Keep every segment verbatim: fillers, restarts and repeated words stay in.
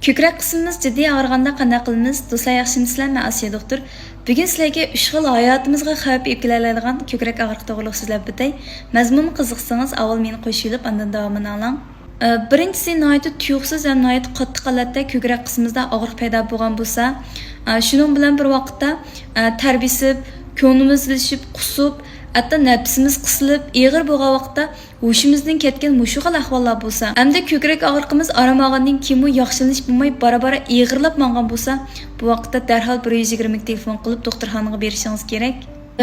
كۆكرەك قىسمىمىز جىددىي ئاغرىغاندا قانداق قىلىمىز؟ دوستلار، ياخشىمۇسىلەر؟ مەن ئاسىيە دوختۇر. بۈگۈن سىلەرگە ئۈچ خىل ھاياتىمىزغا خەۋپ ئېلىپ كېلەلەيدىغان كۆكرەك ئاغرىقى توغرىلىق سۆزلەپ ئۆتەي. مەزمۇنغا قىزىقسىڭىز، ئاۋۋال مېنى قوشۇۋېلىپ، ئاندىن داۋامىنى ئاڭلاڭ. ئە، بىرىنچىسى، ناھايىتى تۇيۇقسىز ھەم ناھايىتى قاتتىق ھالەتتە كۆكرەك قىسمىمىزدا ئاغرىق پەيدا بولغان بولسا، ئە، شۇنىڭ بىلەن بىر ۋاقىتتا، ئە، تەر بېسىپ، كۆڭلىمىز ئېلىشىپ، قۇسۇپ، ھەتتا نەپىسىمىز قىسىلىپ، ئېغىر بولغان ۋاقىتتا ھوشىمىزدىن كەتكەن مۇشۇ خىل ئەھۋاللار بولسا، ھەمدە كۆكرەك ئاغرىقىمىز ئارام ئالغاندىن كېيىنمۇ ياخشىلىنىش بولماي، بارا-بارا ئېغىرلاپ ماڭغان بولسا، بۇ ۋاقىتتا دەرھال بىر يۈز يىگىرمىگە تېلېفون قىلىپ، دوختۇرخانىغا بېرىشىڭىز كېرەك.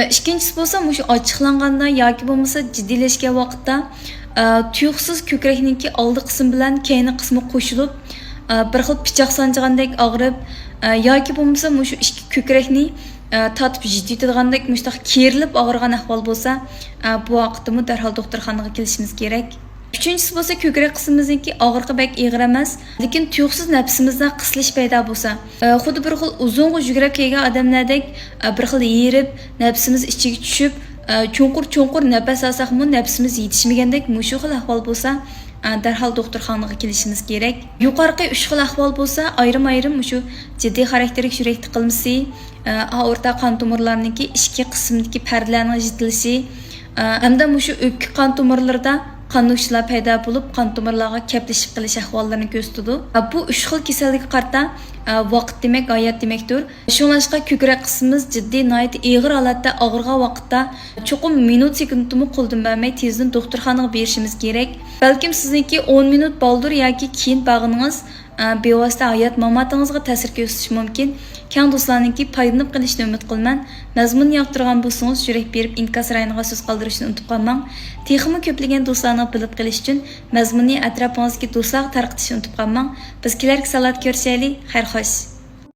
ئىككىنچىسى بولسا، مۇشۇ ئاچچىقلانغاندا ياكى بولمىسا جىددىيلەشكەن ۋاقىتتا، ئە، تۇيۇقسىز كۆكرەكنىڭكى ئالدى قىسمى بىلەن كەينى قىسمى قوشۇلۇپ، ئە، بىر خىل پىچاق سانجىغاندەك ئاغرىپ، ئە، ياكى بولمىسا مۇشۇ ئىككى كۆكرەكنى، ئە، تارتىپ يىتىۋېتىدىغاندەك مۇشۇنداق كېرىلىپ ئاغرىغان ئەھۋال بولسا، ئە، بۇ ۋاقىتتىمۇ دەرھال دوختۇرخانىغا كېلىشىمىز كېرەك. ئۈچىنچىسى بولسا، كۆكرەك قىسمىمىزنىڭكى ئاغرىقى بەك ئېغىر ئەمەس، لېكىن تۇيۇقسىز نەپىسىمىزدە قىسىلىش پەيدا بولسا، ئە، خۇددى بىر خىل ئۇزۇنغا يۈگۈرۈپ كەلگەن ئادەملەردەك، ئە، بىر خىل ھېرىپ، نەپىسىمىز ئىچىگە چۈشۈپ، ئە، چوڭقۇر-چوڭقۇر نەپەس ئالساقمۇ نەپىسىمىز يېتىشمىگەندەك مۇشۇ خىل ئەھۋال بولسا، ئە، دەرھال دوختۇرخانىغا كېلىشىمىز كېرەك. يۇقىرىقى ئۈچ خىل ئەھۋال بولسا ئايرىم-ئايرىم مۇشۇ جىددىي خاراكتېرلىك يۈرەك تىقىلمىسى، ئە، ئاورتا قان تومۇرلارنىڭكى ئىچكى قىسمىدىكى پەردىلەرنىڭ يېتىلىشى، ئە، ھەمدە مۇشۇ ئۆپكە قان تومۇرلىرىدا قان نوشىلار پەيدا بولۇپ، قان تومۇرلارغا كەپلىشىپ قېلىش ئەھۋاللىرىنى كۆرسىتىدۇ. ئە، بۇ ئۈچ خىل كېسەلگە قارىتا، ئە، ۋاقىت دېمەك، ھايات دېمەكتۇر. شۇڭلاشقا كۆكرەك قىسمىمىز جىددىي، ناھايىتى ئېغىر ھالەتتە ئاغرىغان ۋاقىتتا چوقۇم مىنۇت سېكۇنتىمۇ قولدىن بەرمەي تېزدىن دوختۇرخانىغا بېرىشىمىز كېرەك. بەلكىم سىزنىڭكى ئون مىنۇت بالدۇر ياكى كېيىن بارغىنىڭىز، ئە، بىۋاسىتە ھايات ماماتىڭىزغا تەسىر كۆرسىتىشى مۇمكىن. كەڭ دوستلارنىڭكى پايدىلىنىپ قېلىشىنى ئۈمىد قىلىمەن. مەزمۇننى ياقتۇرغان بولسىڭىز، يۈرەك بېرىپ ئىنكاس رايونىغا سۆز قالدۇرۇشنى ئۇنتۇپ قالماڭ. تېخىمۇ كۆپلىگەن دوستلارنىڭ بىلىپ قېلىشى ئۈچۈن مەزمۇننى ئەتراپىڭىزدىكى دوستلارغا تارقىتىشنى ئۇنتۇپ قالماڭ. بىز كېلەركى سانلاردا كۆرۈشەيلى. خەير خوش.